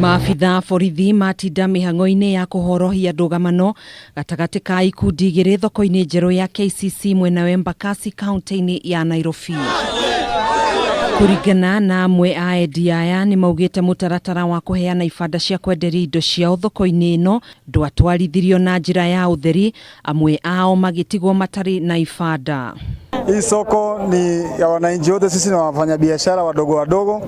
Maabitha a borithi matinda mĩhang'o-inĩ ya kũhorohia ndũgamano gatagatĩ ka ikundi igĩrĩ thoko-inĩ njerũ ya KCC mwena wa Embakasi kaunti-inĩ ya Nairobi. Kũringana na amwe a endia aya, nĩ maugĩte mũtaratara wa kũheana ibanda cia kwenderia indo ciao thoko-inĩ ĩno ndwatwarithirio na njĩra ya ũtheri, amwe ao magĩtigwo matarĩ na ibanda. Hii soko ni ya wananchi wote, sisi ni wafanyabiashara wadogo wadogo,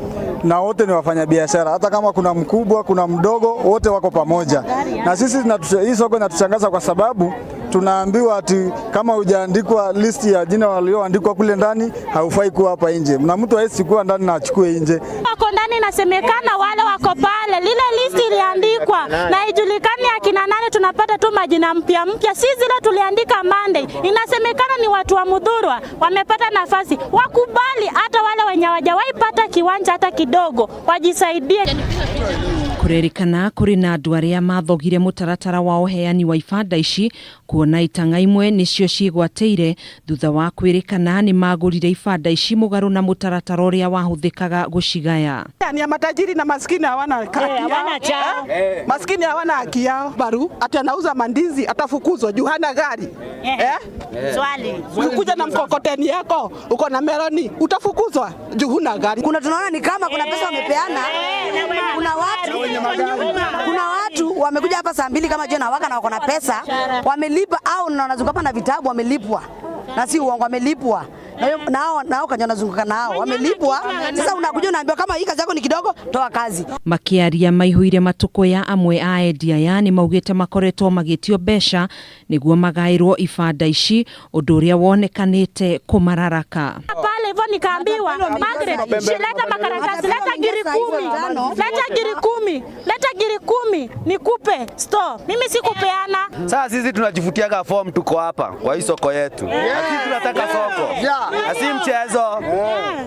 na wote ni wafanyabiashara, hata kama kuna mkubwa kuna mdogo, wote wako pamoja na sisi. Hii soko inatushangaza kwa sababu tunaambiwa ati kama hujaandikwa list ya jina walioandikwa kule ndani, haufai kuwa hapa nje, na mtu hawezi kuwa ndani na achukue nje. Wako ndani, inasemekana wale wako pale, lile list iliandikwa na ijulikani akina nani, tunapata tu majina mpya mpya, si zile tuliandika Monday. Inasemekana ni watu wa Muthurwa wamepata nafasi, wakubali hata wale wenye hawajawahi pata kiwanja hata kidogo, wajisaidie. Kũrerĩkana kũrĩ na andũ arĩa mathogire mũtaratara wa ũheani wa ibanda ici, kuona itang'a imwe nĩcio ciĩgwatĩire thutha wa kwĩrĩkana nĩ magũrire ibanda ici mũgarũ na mũtaratara ũrĩa wahũthĩkaga gũcigaya. Ni ya matajiri na maskini hawana haki yao. Eh? Maskini hawana haki yao. Baru ati anauza mandizi atafukuzwa juu hana gari. Eh? Swali. Ukikuja na mkokoteni yako uko na meloni, utafukuzwa juu huna gari. Kuna tunaona ni kama kuna pesa wamepeana. Kuna watu wamekuja hapa saa 2 kama jioni waka na wako na pesa wamelipa, au na wanazunguka hapa na vitabu wamelipwa, na si uongo, wamelipwa na hao kanya wanazunguka nao wamelipwa. Sasa unakuja unaambiwa kama hii kazi yako ni kidogo, toa kazi. Makĩaria maihũire matũkũya, amwe a endia aya nĩ maugĩte makoretwo magĩtio mbeca nĩguo magaĩrwo ibanda ici, ũndũ ũrĩa wonekanĩte kũmararaka. Pale hivyo nikaambiwa, "Margaret, leta makaratasi, leta ngiri 10, leta ngiri 10, leta ngiri 10 nikupe store." Mimi sikupeana. Sasa sisi tunajivutiaga form, tuko hapa kwa hii soko yetu. Na sisi tunataka soko. Na si mchezo.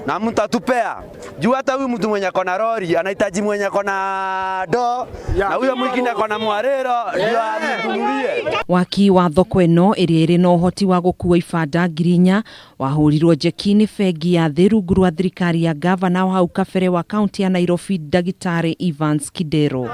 Na mtatupea. Juu hata huyu mtu mwenye ako na lori anahitaji mwenye ako na do, na huyo mwingine ako na mwarĩro ndio amnunulie. Waki wa thoko ĩno ĩrĩa ĩrĩ na ũhoti wa gũkua ibanda 4,000 wahũrirwo njeki nĩ bengi ya thĩ rungu rwa thirikari ya gavana wa hau kabere wa kaunti ya Nairobi, Ndagĩtarĩ Evans Kidero.